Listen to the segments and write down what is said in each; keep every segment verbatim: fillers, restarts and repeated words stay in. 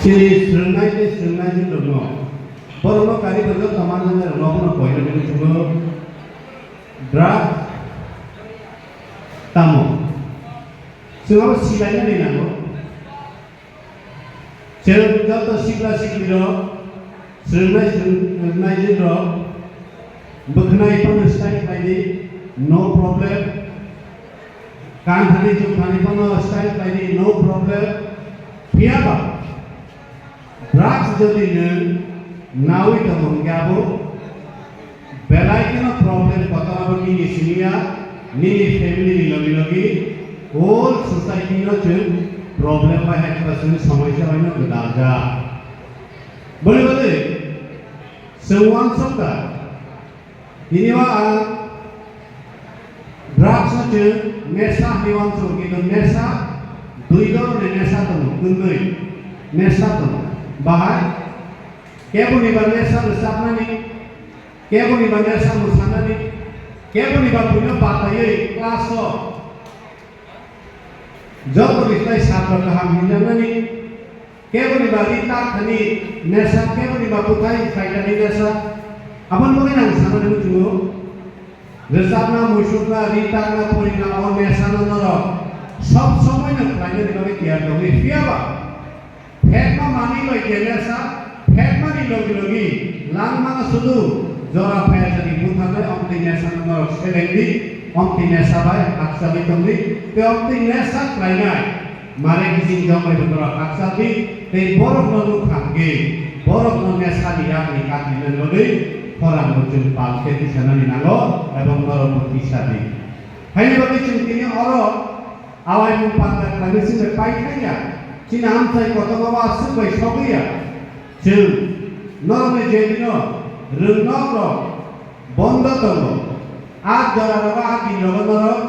Chini swrwngnai tei swrwngnaijwk rokno, borokno kari bo joto manjaknai rokno abono koinani muchungo drug tamo. Chwng abo silainani nango. Chwng joto sikla siklirok, swrwngnai swrwngnaijwk rok, bwkhnai phano style khlaidi, no problem. Kanthani chumthani phano style khlaidi, no problem. Phiyaba drugs jodi nwng nawi tongo hwnkhe abo belai kheno problem kotor abo nini simi ya, nini family ni logi logi whole society no chwng problem bai hai khe chwng somosya bai no gwdal jak. Boni bagwi chwng uansuk kha, tini o ang drugs no chwng nesa hinwi uansuk, kintu nesa dui dhoroner nesa tongo, kwnwi nesa tongo. Bahai keboni ba nesa rwchapnani, keboni ba nesa mwsanani, keboni ba buino bataiwi class o joto ni slai sabra kaham hinjaknani, keboni ba ri tak thani nesa, keboni ba bwthai phaitani nesa. Aboni bagwi ang sanani muchungo, rwchapna, muisukna, ri takna, porina o nesano norok sob somoino khlainani bagwi tiyar tongwi, phiyaba phekma manwi bai je nesa, phekmani logi logi langmano sudu jora phayajani butharnai omtwi nesano norok selengdi, omtwi nesa bai hakchalwi tongdi, tei omtwi nesa khlainai mare kiching jok bai bo norok hakchaldi, tei borokno nukha hwnkhe borokno nesani yakni katinani bagwi khorangbo chwng pal khe tisanani nango, ebong norokbo tisadi. Haini bagwi chwng tini oro Awaimung panda khlainai chwngno paithaiya, chini amchai kotorma o aswk bai sogwiya. Chwng norokni je dino rwngnok rok bondo tongo, a jora rogo a din rogo norok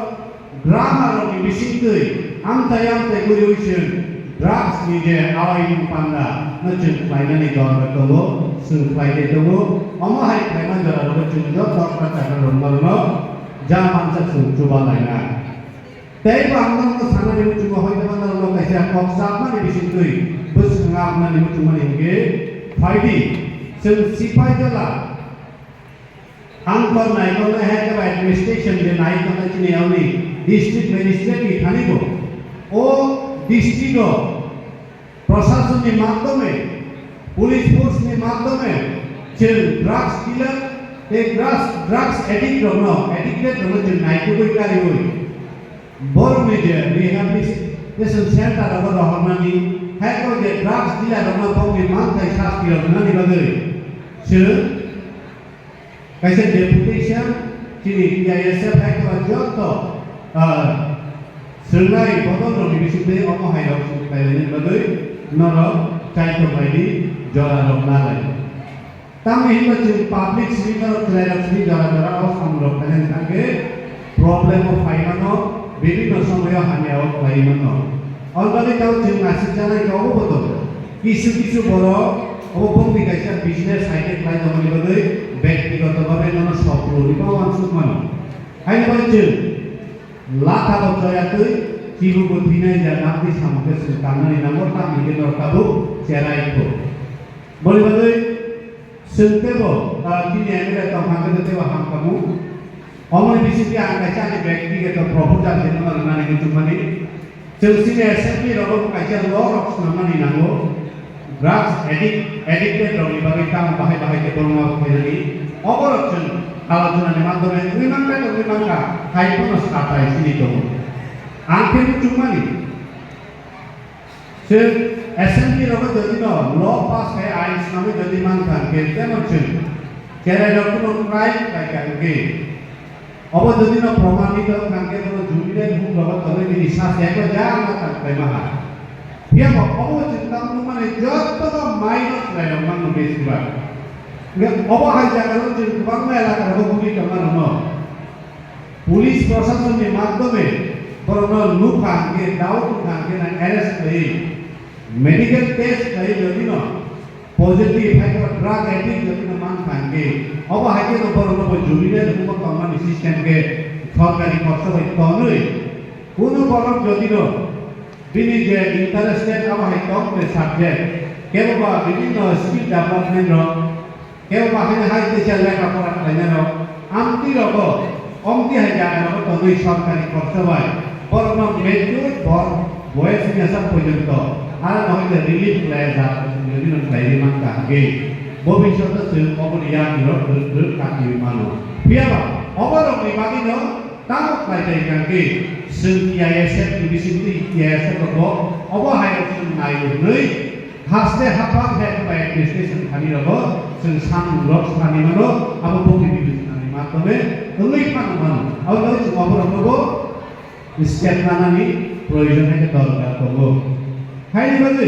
drama rokni bisingtwi amchai amchai guriwi chwng drugs ni je awaimung panda no chwng khlainani dorkar tongo, chwng khlai de tongo, omo hai khlaima jora rogo chwng joto kwchakra rok norokno ja mansa chwng chuba lainai. Tei bo ang norokno sanani muchungo, hoito ba norokno kaisa kok chapmani bisingtwi bwswk wngna abnani muchungmani hwnkhe, phaidi, chwng sipai jala hangkor naikolnai hai khe ba administration je nai tongnai chini yaoni district magistrate ni thani bo o district o Prasasonni madhyome, police force ni madhyome chwng drugs dealer tei drugs, drugs addict rokno, addicted rokno chwng naitugwi kariui borokni je rehabilitation center rogo rohornani, hai khe je drugs dealer rokno bokni manthai sasti rok rwnani bagwi chwng Kaisa deputation chini T I S F hai khe joto, ah, swrwngnai bodol rokni bisingtwi omo hai rok swrwng khlailaini bagwi norok chaitok laidi, jora rok na lai. Tamni hinba chwng public simi norok chwrai rok simi jora jora o samung rok khlainani thangkhe problem o phai mano, bibhinno somoyo hamya o khlai mano. Already tao chwng naisik janai khe obo bo tongo. Kisu kisu borok obo bongni kaisa business hai khe khlai tongmani bagwi byaktigoto bhabe nono sopro ni ba uansuk mano. Haino bai chwng latha bo choya twi kibu bo thwinai ya nakti samung khe chwng tangmani nango, tamni khe norok tabuk cherai kho. Boni bagwi Chwng teibo, ah, chini M L A tong hangkhe teibo hamkhamu. Omoni bisingtwi ang kaisa ani byaktigoto proposal khe nono rwnani muchungmani. Chwng chini assembly rogo bo kaisa law rok swnamnani nango. Drugs addict, addicted rokni bagwi tamo bahai bahai khe bolongma bo khainani. Oborok chwng alochonani madhyome wngwi mankha, wngwi mankha, hai phano satai sini tongo. Ang khe muchungmani. Chwng assembly rogo jodi no law pass khai ain swnamwi jodi mankha hwnkhe temo chwng cherai rok kuno crime khlaikha hwnkhe obo jodi no promanito wngkha hwnkhe bono juvenile home rogo tonwi bini sasa eko ja wngkha khlaimaha. Phiyaba obo chwng tamo nukmani jotono minor chwrairok mano besibak. Hwnkhe obo hai jaga rok chwng kwbangma elaka rogo bugwi tongma rokno Police prasasonni madhyome borokno nukha hwnkhe, doubt wngkha hwnkhe nang arrest khlaiwi medical test khlaiwi jodino positive hai khe drug addict jodino mankha hwnkhe, obo hai kheno borokno bo juvenile home o tongmani system khe sorkari khorsa bai tonwi kunu borok jodino Bini je interested abo hai tong tei subject, kebo ba bibhinno skill development rok, kebo ba haino hai teisa lekha pora khlainai rok, amtwi rogo, omtwi hai jaga rogo tongwi sorkari khorsa bai, borokno mature bor boyes wngya sak porjonto, aro no hwnkhe relief khlai jak, bibhinno khlaiwi mankha hwnkhe, bobishoto chwng oboni yakni rok rwk rwk katiwi mano. Phiya ba, oborokni bagwino, Tamo khlai khlai kha khe, chwng T I S F ni bisingtwi T I S F rok bo obo hai rok chwng nai hwnwi haste haphang head by administration thani rogo chwng samung rok sani mano, abo bokni bibinani matome wngwi phano mano. Abo bagwi chwng oborokno bo step nanani proyojon hai khe dorkar tongo. Haini bagwi